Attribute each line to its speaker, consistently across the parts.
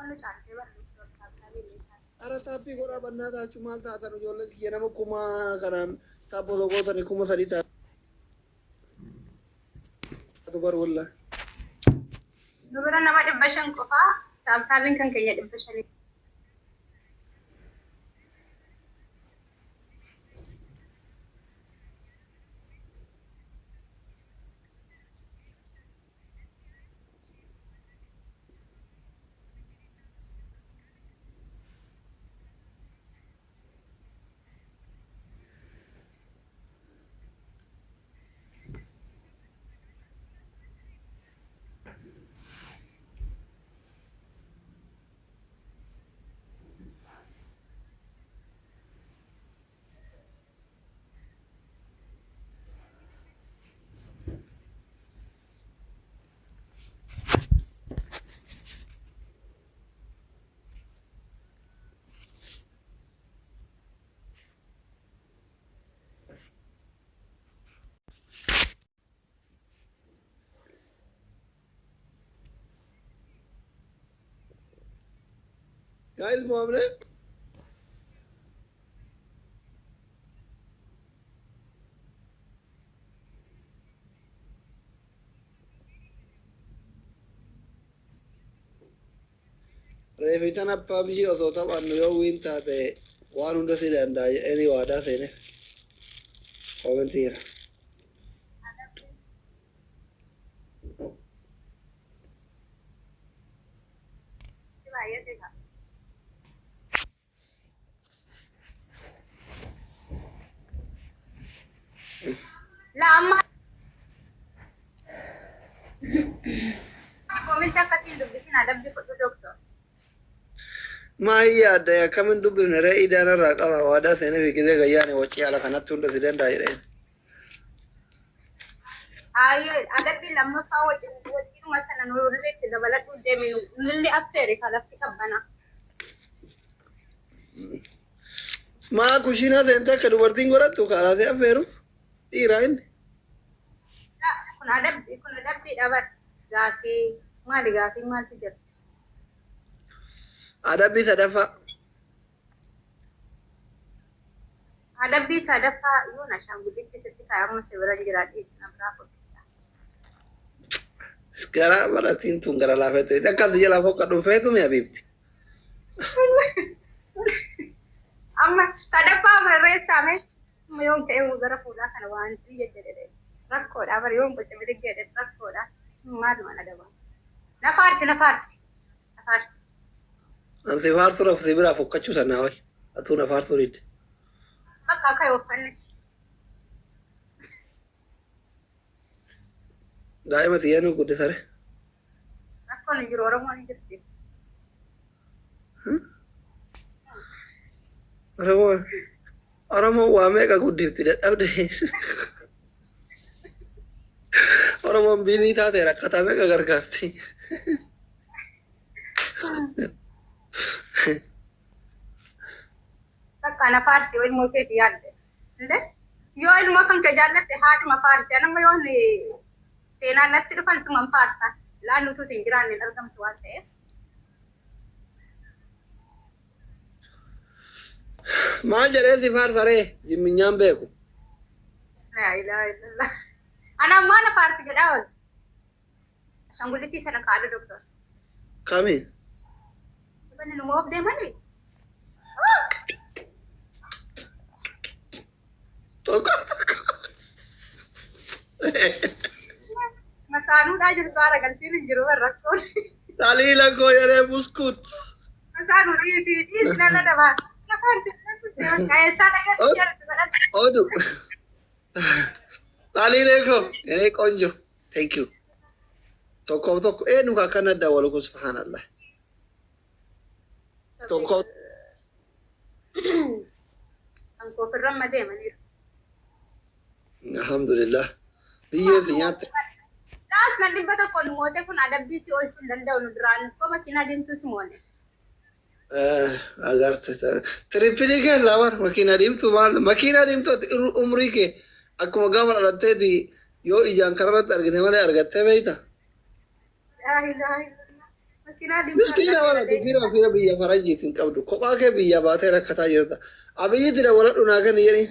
Speaker 1: Oromoon nu caaltee bara doktor tap tapii illee caalte.
Speaker 2: Ara tap godhaa bannaa taachuu maal taatan ijoolleen kiyya nama kuma kanaan tap osoo gootanii 3000 taatu bar wallah.
Speaker 1: Nu bira nama 500 qofaa tap tapiin kan keenya 500.
Speaker 2: Guys mo'amne. Reefi tana PUBG osoo taphannu yoo win taate waan hunda si danda'a jedhanii waadaa seene. Commentiira.
Speaker 1: Baay'ate kaa. La amma comment akkasiin dubbisin adabbi fudhu doktor.
Speaker 2: Maa hin yaadda akkamin dubbifne ree idaan irraa qaba waadaa seenee fi gisee gayyaane wacii haala kanatti hunda si danda'a jedheen.
Speaker 1: Ayyee adabbii lammaffaa wajjinuma sana nullee itti dabaladhu deemi nullee affeeri ka lafti qabbana.
Speaker 2: Maa kushiinaa seentee akka dubartiin godhattu karaa si affeeruuf dhiiraa inni.
Speaker 1: Kun adabbii kun adabbiidha bar gaafii maali gaafii maaltu jira?
Speaker 2: Adabbii sadaffaa.
Speaker 1: Adabbii sadaffaa yoon ashaangullitti sitti kaa'amu si bira jira dhiisi na biraa fudhata.
Speaker 2: Gara baratiin tun gara laafette. Akkas jalaa foqqadhu feetu mi habiibti.
Speaker 1: Amma sadaffaa barreessaame amma yoon ka'ee gara fuulaa kana waan biyya jedhe rakkoodha bara yoon qoca bidig jedhe rakkoodha maaluma na daba. Na faarsi na faarsi na faarsi.
Speaker 2: Ansi faarsuu rafu si biraa fokkachuu sanaa wayi. Atuu na faarsuu didde.
Speaker 1: Bakka akka uffanni.
Speaker 2: Daa'ima xiyyaa nu guddisare.
Speaker 1: Rakkoon hin jiru Oromoon hin jirti.
Speaker 2: Oromoo Oromoo waa meeqa guddifti dadhabde. Oromoon biilii taate rakkataa meeqa gargaarti.
Speaker 1: Bakka na faarsi yoo ilmoo keeti yaadde. Inde yoo ilmoo kan kee jaallatte haadhuma faarsi. Anamma yoon seenaan natti dhufan suman faarsa. Laan utuu hin jiraanne hin argamtu waan ta'eef.
Speaker 2: Maal jedhee si faarsa ree jimminyaan beeku.
Speaker 1: Laa ilaaha illallah. Ana ammaa na faarsi jedhaa oolu. Ashaangullitii sana kaadhu doktor.
Speaker 2: Kami?
Speaker 1: Banni numa of deemanii.
Speaker 2: Tokko tokko.
Speaker 1: Masaanuudhaa jirtu haara galtiin hin jiru warra rakkoon.
Speaker 2: Taliila koo jedhee buskut.
Speaker 1: Masaanuu dhiisii dhiisii nana dabaa. Eessaa dhaqee jedhu godhadha.
Speaker 2: Odu. Taliilee koo jedhee qonjo. Thank you. Tokkoof tokko eenyu ka akkana dawwalu kun subhaanallah. Tokko.
Speaker 1: Kan koofirra deemaniiru.
Speaker 2: Alhamdulillah. Biyyee si nyaatte.
Speaker 1: Laas nan 100 nu moote kun adabbii si oolchuu hin danda'u nu duraan koo makiinaa deemtuu si moone.
Speaker 2: Agarte. Triple keessaa bar makiinaa diimtuu maal makiinaa diimtuu ati umrii kee akkuma gaafa dhalatteeti yoo ijaan kararratti argite malee argattee beekta.
Speaker 1: Laa ilaaha illallah. Makiinaa diimtuu
Speaker 2: Miskiina
Speaker 1: argadhe
Speaker 2: bara
Speaker 1: malee.
Speaker 2: fira fira biyya faranjiitiin qabdu. Kophaa kee biyya baatee rakkataa jirta. Abiyyitti dabaladhu naa kenni jedhi.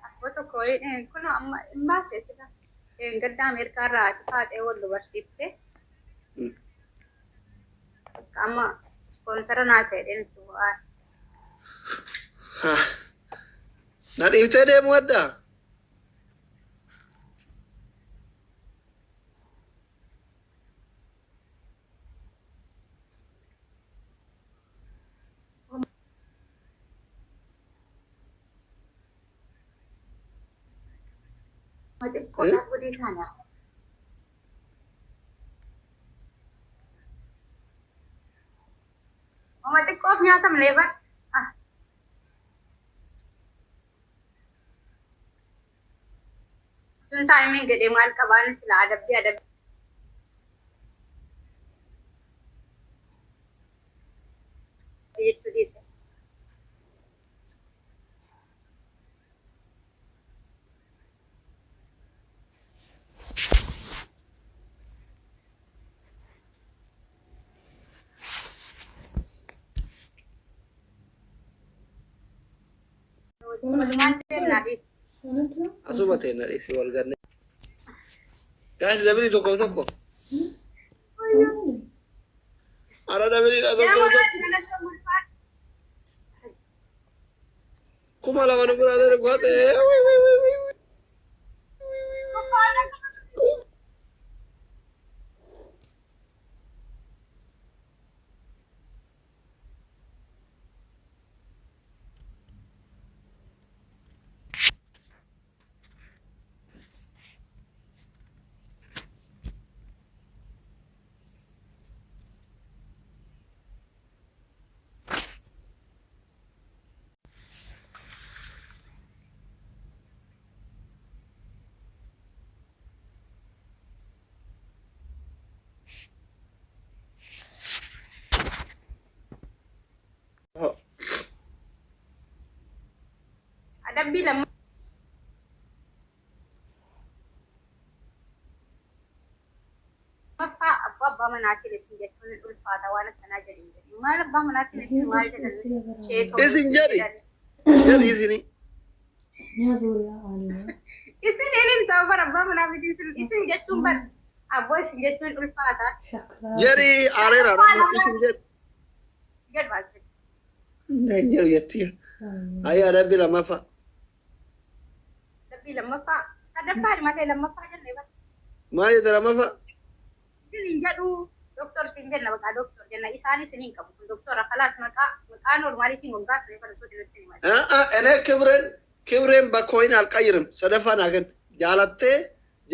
Speaker 1: Abboo tokko kun amma hin baate sila. Gadda Ameerikaa irraa haati faatee wal dubarsiifte. Amma ispoonsara naa ta'e deemtu bu'aa.
Speaker 2: Na dhiiftee deemuu addaa?
Speaker 1: Xiqqoodhaaf godhee kana. Mama xiqqoof nyaatamlee bar. Sun taa'imeen jedhee maal qabaan sila adabbii adabbii jechuu dhiise. Walumaan deemnaa dhiise.
Speaker 2: Asuma ta'e na dhiifi wal ganne. Guys, double tokko tokko. Ara doubleiidha tokko tokko. 2000 nu biraa darbu haa ta'e.
Speaker 1: Adabbii lammaffaa abbaa abbaa manaatiin ittiin jechuun hin ulfaata waan akkanaa jedhin jedhi. Maal abbaa manaatiin ittiin maal jedhan sheekoo
Speaker 2: Isin jedhi. Jedhi isini.
Speaker 1: Isin hin ta'u bara abbaa manaa miti isin isin jechuun bara abboo isin jechuun ulfaata.
Speaker 2: Jedhi aareera isin jedhi.
Speaker 1: Jedhu as.
Speaker 2: Hin jedhu jetti. Ayi adabbii lammaffaa.
Speaker 1: Adabbii lammaffaa sadaffaa malee lammaffaa jennee bara.
Speaker 2: Maal jette lammaffaa?
Speaker 1: Isin hin jedhu doktor isin jenna bakka doktor jenna isaan isin hin qabu kun doktora kalaas maqaa maqaa normaaliitiin moggaasne bara osoo irratti himate.
Speaker 2: እኔ ክብሬን ክብሬን በ coin አልቀይርም. Sadaffaa naa kenna. Jaalattee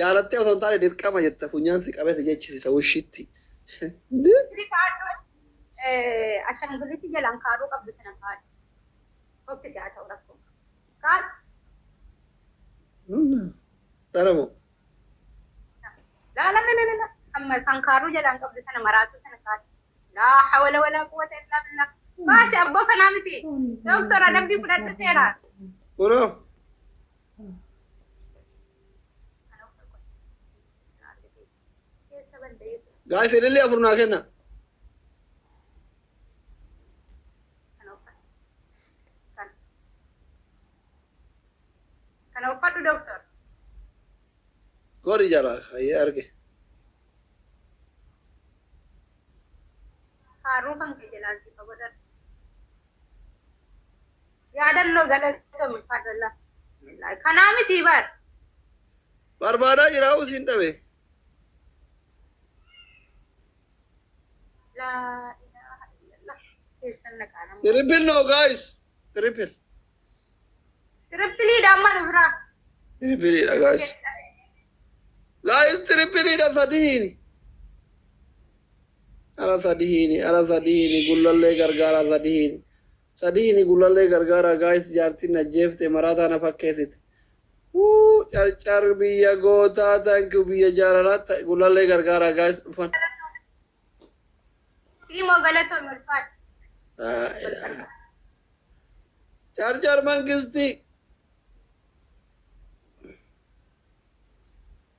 Speaker 2: jaalattee osoo hin taane dirqama jette funyaan si qabee si jechisiisa wushitti.
Speaker 1: Sirri kaadhoo ashaangullitti jalaan kaadhuu qabdu sana kaadhu. Qofti ja'a ta'u rakkoo. Kaadhu.
Speaker 2: Xaramu.
Speaker 1: Laa laa laa laa laa kan kaadhuu jalaan qabdu sana maraatu sana kaadhu. Laa hawla walaa quwwata illaa billah. Baasi abboo kanaa miti. Doktora adabbii fudhadhu seera.
Speaker 2: Kunoo guys ilillee afur naa kenna.
Speaker 1: Kana uffadhu doktor.
Speaker 2: Gori jala hayyee arge.
Speaker 1: Kaaruu kan kee jalaan sifa godhadhu. Yaadannoo galatoom fadala. Kanaa miti bar.
Speaker 2: Barbaadaa jira usiin dhabe.
Speaker 1: Laa ilaaha illallah. Keessan naqaa nama.
Speaker 2: Triple no guys. Triple.
Speaker 1: Tripleiidha amma nu biraa.
Speaker 2: Tripleiidha guys. Guys tripleiidha sadiini. Ara sadiini ara sadiini gullallee gargaara sadiini. Sadiini gullallee gargaara guys jaartiin ajjeefte maraataa na fakkeessite. Wuu carcar biyya gootaa thank you biyya jaalalaa gullallee gargaara guys dhufan.
Speaker 1: Tiimoo galatoom ulfaadha.
Speaker 2: Laa ilaaha. Carcar mangistii.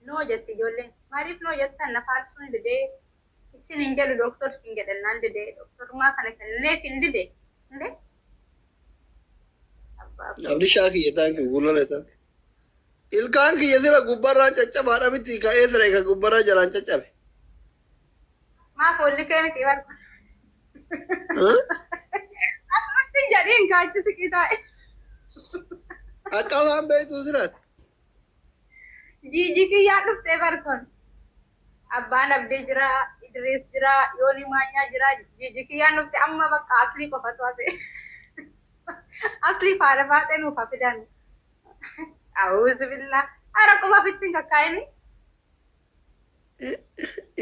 Speaker 1: Noo jetti ijoolleen. Maaliif noo jettan na faarsuun didee. Ittiin hin jedhu dooktor siin jedhannaan dide. Dooktorummaa kana kenneef hin dide. Illee. Abbaa koo.
Speaker 2: Abdishaa kiyya, thank you. Gullallee, thank you. Ilkaan kiyya sila gubbarraa caccabaadha miti, ka'ee sira ka gubbarraa jalaan caccabe.
Speaker 1: Maa fuulli kee miti barba. Asumatti hin jedhiin kaachisi qixaa'e.
Speaker 2: Akka isaan beektu siraati.
Speaker 1: Jiijii kiyyaan dhuftee barkoon. Abbaan Abdii jira, Idris jira, Yoonii Maanyaa jira. Jiijii kiyyaan dhufte amma bakka aslii qofatu hafe. Aslii faana baatee nuuf haa fidan. A'uuzu billah. Ara quba ofitti hin kakkaa'ini.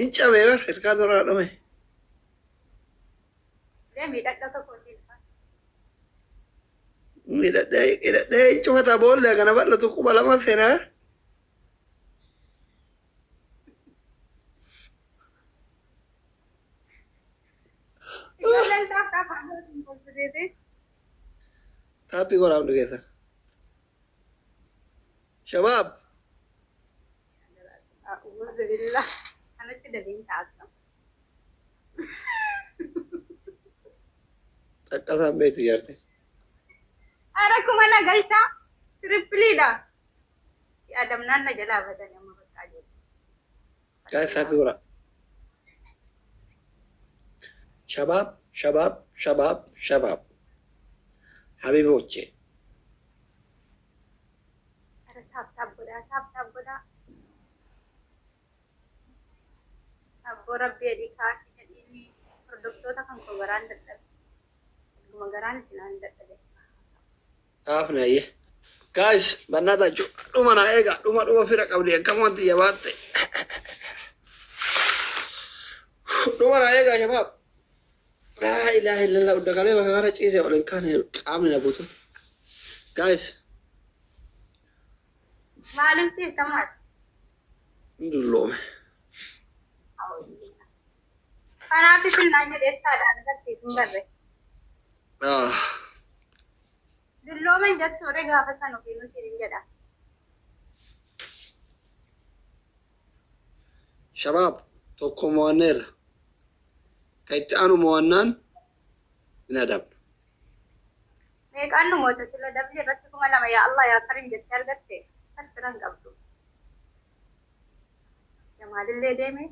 Speaker 2: In cabee bar ilkaan irraa dhume.
Speaker 1: Deemii dhadhaa kootiin.
Speaker 2: Hidhadhee hidhadhee hin cufata boolla kana bal'atu quba lama seenaa.
Speaker 1: Ijoolleen taakkaa faana hin kolfiteeti.
Speaker 2: Tap godhaa hundi keessan. Shabaab.
Speaker 1: A'uuzu billah. Kanatti dabiin taata.
Speaker 2: Akka isaan beektu jaarte.
Speaker 1: Ara kuma na galchaa. Tripleiidha. Yaadamnaan na jalaa badanii amma bakka jiru.
Speaker 2: Guys, tap godhaa. Shabaab, shabaab, shabaab, shabaab. Habiboche.
Speaker 1: Ara tap tap godhaa, tap tap godhaa. Abboo rabbi adii kaasii jedhiini hordoftoota kan koo garaan dadhabe. Dhuguma garaan isin dadhabe.
Speaker 2: Kaafne ayyee. Guys, bannaata dhuma naa eega, dhuma dhuma fira qabdi akkam wanti jabaatte. Dhuma naa eega, shabaab. Laa ilaaha illallah, uddakalee bakka kana ciisee ol hin kaane, qaamni na butuute. Guys,
Speaker 1: Maaliif siifta maal?
Speaker 2: Hin dulloome.
Speaker 1: Kanaaf isin naan jedheessaadhaan agarsiisu hin barre.
Speaker 2: Ah.
Speaker 1: Dulloomen jettuure gaafa san ofiinuu siin jedha.
Speaker 2: Shabaab, tokko mo'anneerra. Kan itti aanu mo'annaan hin adabnu.
Speaker 1: Meeqaan nu moota sila dabli irratti 2000 yaa Allah yaa Karim jettee argatte kan qabdu. Jamaalillee deeme,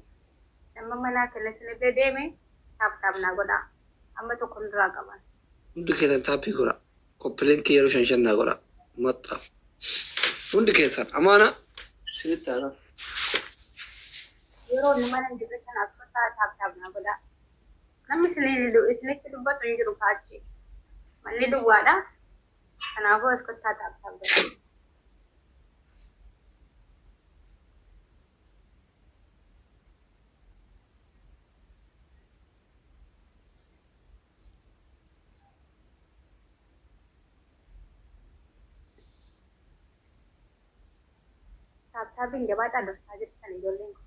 Speaker 1: nama manaa kennesinillee deeme, tap tap naa godhaa. Amma tokko duraa qaban.
Speaker 2: Hundi keessan tap godha. Copy link yeroo shan shan naa godha. Maxxa. Hundi keessan amaana isinitti haala.
Speaker 1: Yeroo inni mana hin jirre sana as tap tap naa godhaa. Namni isinitti dubbatu hin jiru kaachi. Manni duwwaadha. Kanaafuu as kottaa tap tap godhaa. Tap tapiin jabaadhaa dursaa jirtan ijoolleen kun.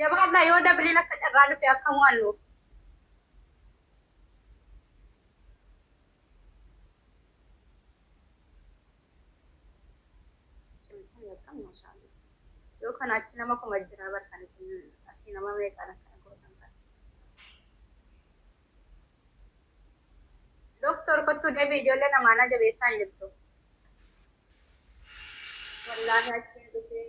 Speaker 1: Jabaadhaa, yoo doubleiin akka carraa dhufe akka mo'annuuf. Cimsanii akkam maashaallah. Yoo kana achi nama kuma jira barkan isin asii nama meeqaan akkana gootan kana. Doktor, kottuu deebii, ijoollee namaanaa jabeessaa hin jirtu. Wallaahi achiin dhufee.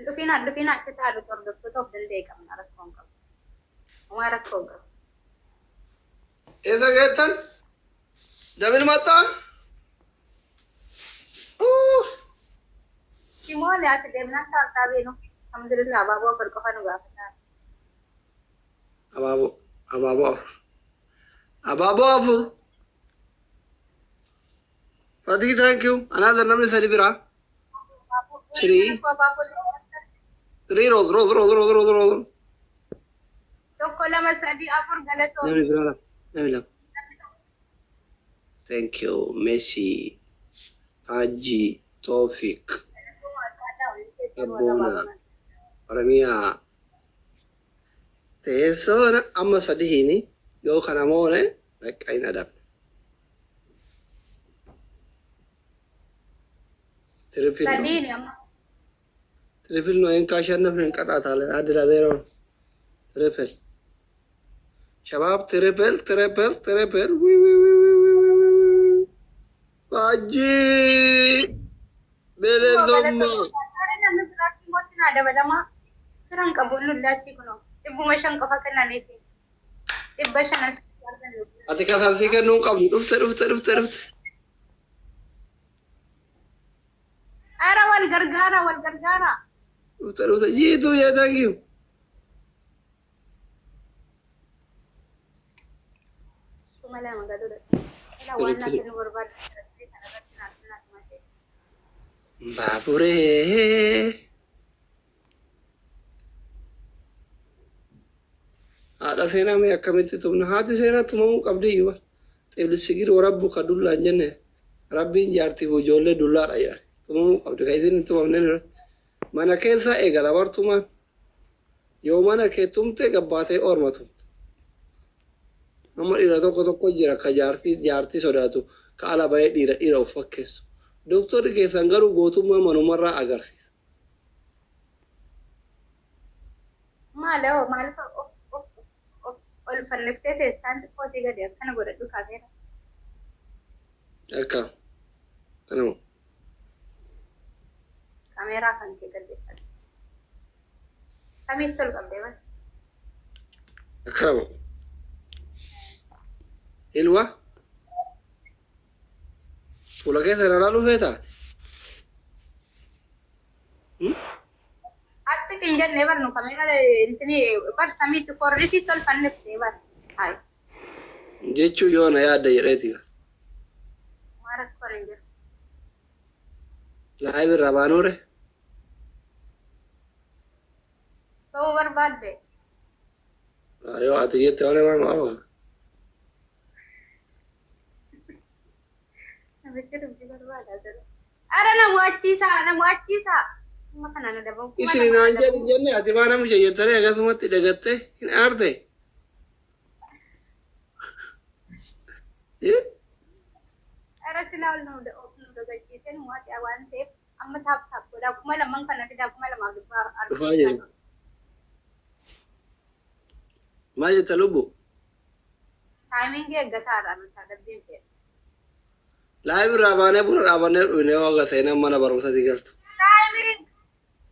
Speaker 1: Dhufiin dhufiin achi taa'u hordoftoota of danda'e qabna, rakkoo hin qabu. Homaa rakkoo hin qabu.
Speaker 2: Eessa geettan? Double maxxaa?
Speaker 1: Simoole ati deemnaan taa'aa beenu. Alhamdulillah, abaaboo afur qofa nu gaafataa.
Speaker 2: Abaaboo, abaaboo afur. Abaaboo afur. Fatii, thank you. Another namni sadi biraa. Three. Three rose, rose, rose, rose, rose, rose.
Speaker 1: Tokko, lama, sadii, afur, galatoo.
Speaker 2: Namni biraa lama. Namni lama. Thank you. Messi. Haji. Tawfiq. Abboona. Oromiyaa. Teessoon amma sadiini yoo kana moone bakka hin adabne. Triple ነው።
Speaker 1: Sadiini amma.
Speaker 2: Triple ነው። ይሄን ካሸነፍን እንቀጣታለን። አንድ ለዜሮ ነው። Triple ሸባብ triple triple triple ዊ ዊ ዊ ዊ ዊ ዊ ዊ ባጂ ቤሌዞማ
Speaker 1: Namni biraatti immoo sinaa dabalamaa firan qabu nullaatti kunoo 500 qofa kennaniifi 500 argannu.
Speaker 2: Ati kasansii kennuu hin qabdu. Dhufte dhufte dhufte dhufte.
Speaker 1: Ara wal gargaara wal gargaara.
Speaker 2: Dhufte dhufte jiituu jee thank you.
Speaker 1: 2000 galuudha. Ila waan naa kennu barbaadu kanarratti naa kennaa tumatee.
Speaker 2: Baaburee. Haadha seenaa mee akkamitti tumna? Haati seenaa tumamuu qabdi iyyuu. Xiblissigir warabbu ka dullaan jenne rabbiin jaartiif ijoollee dullaadha jedhan. Tumamuu qabdi ka isin hin tumamne irratti. Mana keessa eegala bartumaan. Yoo mana kee tumte gabbaatee orma tumte. Amma dhiira tokko tokko jira ka jaartii jaartii sodaatu ka ala bahee dhiira dhiira of fakkeessu. Doktorri keessan garuu gootummaa manumarraa agarsiisa.
Speaker 1: Maal hoo maaliif of of of ol fanniftee teessaan xiqqootii gadi akkana godhadhu kaameera.
Speaker 2: Akka kanuma.
Speaker 1: Kaameeraa kan kee gadi. Kamiif tolu qabdee bas.
Speaker 2: Akkanuma. Ilwa fuula keessa na laaluu feetaa?
Speaker 1: Atti kin jennee barnu kaameeraa intini bar samiitti korrisi tol fanniftee bar. Hayi
Speaker 2: Jechuu yoo na yaadda jedheeti.
Speaker 1: Maa rakkoon hin jiru.
Speaker 2: Live irraa baanuure.
Speaker 1: Ta'uu barbaadde.
Speaker 2: Yoo ati jette malee waan maama.
Speaker 1: Namichi dubbii barbaada jira. Ara na mo'achiisaa na mo'achiisaa. Amma kana na dabalu.
Speaker 2: Isin naan jedhi hin jenne ati maa namicha jettanii akkasumatti dagattee hin aarte.
Speaker 1: Ara silaa ol nu dagachiisee nu mo'ate waan ta'eef amma tap tap godhaa 2000 kana fidaa 2500
Speaker 2: Dhufaa jiru. Maal jetta lubbu?
Speaker 1: Timingii eeggataadha nuti adabbiin fe'e.
Speaker 2: Live irraa baanee buna dhaabannee dhufnee waaqa seenaan mana barumsaatii galtu.
Speaker 1: Timing!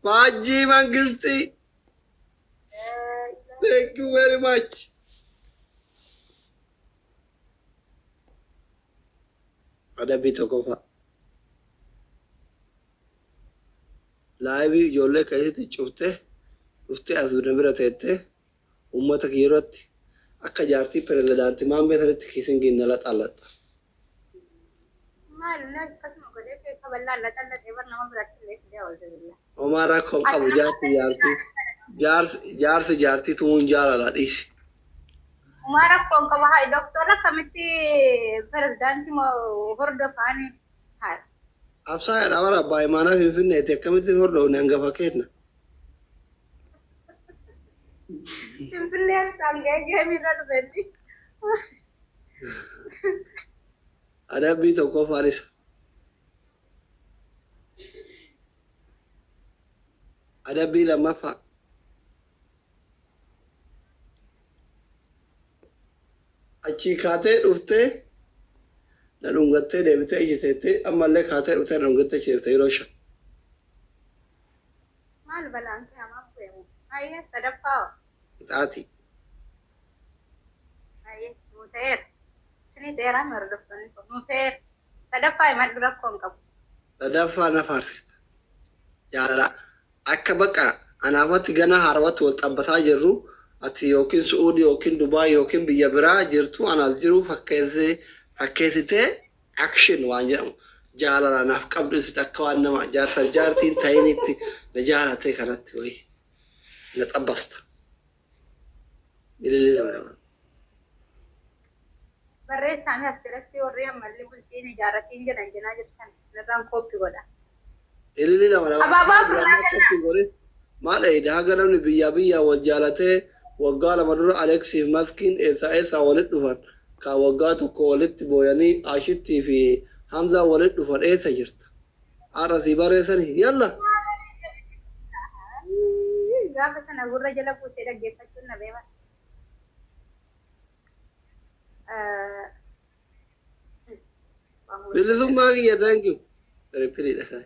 Speaker 2: Faajjii Mangistii. Thank you very much. Adabbii tokkoffaa. Liveii ijoollee keessatti cuftee dhuftee as bira teettee uummata kiyya irratti akka jaartii pirezidaantii Maammee sanitti kiisin na laxallaxa.
Speaker 1: Maal na akkasuma godhee keessa bal'aa laxallatee bar nama biratti illee fidee oolche billa.
Speaker 2: Homaa rakkoon qabu jaarsi jaartii jaarsi jaarsi jaartii tumuun jaalala dhiisi.
Speaker 1: Homaa rakkoon qaba hayi doktora akkamitti pirezidaantii hordofaani hayi.
Speaker 2: Absaa bara abbaa imaanaa Finfinneeti akkamittiin hordofne hangafa kenna.
Speaker 1: Finfinnee asxaan gahee geemiirra dhufetti.
Speaker 2: Adabbii tokkoffaan isa. Adabbii lammaffaa. Achii kaatee dhuftee na dhungattee deebitee iji teettee ammallee kaatee dhuftee na dhungattee achi deebitee yeroo 5.
Speaker 1: Maal balaan kee hamaa bu'eemu? Hayyee sadaffaa.
Speaker 2: Qixaatii.
Speaker 1: Hayyee nuu ta'eera. Isinii ta'eera hordoftoonni kun nuu ta'eera. Sadaffaa himadhu rakkoon qabu.
Speaker 2: Sadaffaa na faarsita. Jaalala akka bakka anaafatti gana haarawatti wal xabbataa jirru ati yookiin Su'uudii yookiin Dubaay yookiin biyya biraa jirtu anaas jiru fakkeessitee action waan jedhamu jaalala naaf qabdu ibsite akka waan nama jaarsa jaartiin ta'initti na jaalatee kanatti wayi na xabbasta. Ililii lama lama.
Speaker 1: Barreessaan as jalatti warri ammallee bultiin ijaarratiin jedhan jenaa jirtan irraan copy godha.
Speaker 2: Ililii lama lama.
Speaker 1: Abaaboo afurraa kenna.
Speaker 2: Maal eeyida haga namni biyyaa biyyaa wal jaalatee waggaa 2 dura Aleksiif Maskiin eessaa eessaa walitti dhufan ka waggaa 1 walitti booyanii Ashittii fi Hamzaa walitti dhufan eessa jirta? Har'a sii barreessani yalla.
Speaker 1: Gaafa sana gurra jala fuutee dhaggeeffachuun na beema.
Speaker 2: Bilisummaa kiyya, thank you. Tripleiidha kaa.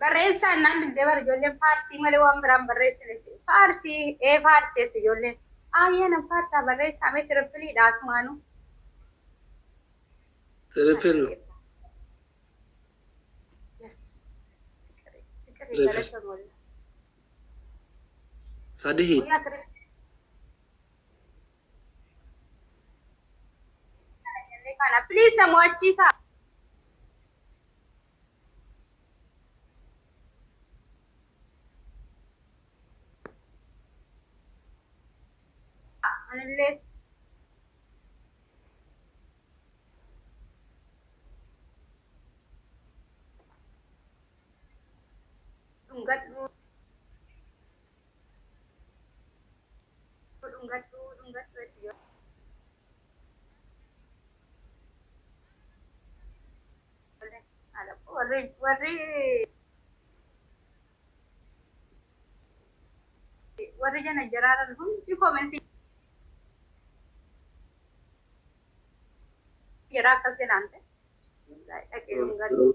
Speaker 1: Barreessaan naan dubdee bara ijoolleen paartii malee waan biraan barreessine. Paartii ee paartii ijoolleen. Ayyee nan paartaa barreessaa mee tripleiidha asumaanuu.
Speaker 2: Triple. Triple. Sadihi.
Speaker 1: Kana please na mo'achiisa. Anillee dhungadhu dhungadhu dhungadhu warri jana jaraaran hundi commentii jara akkas jedhaan ta'e dhaqee dhungadhu.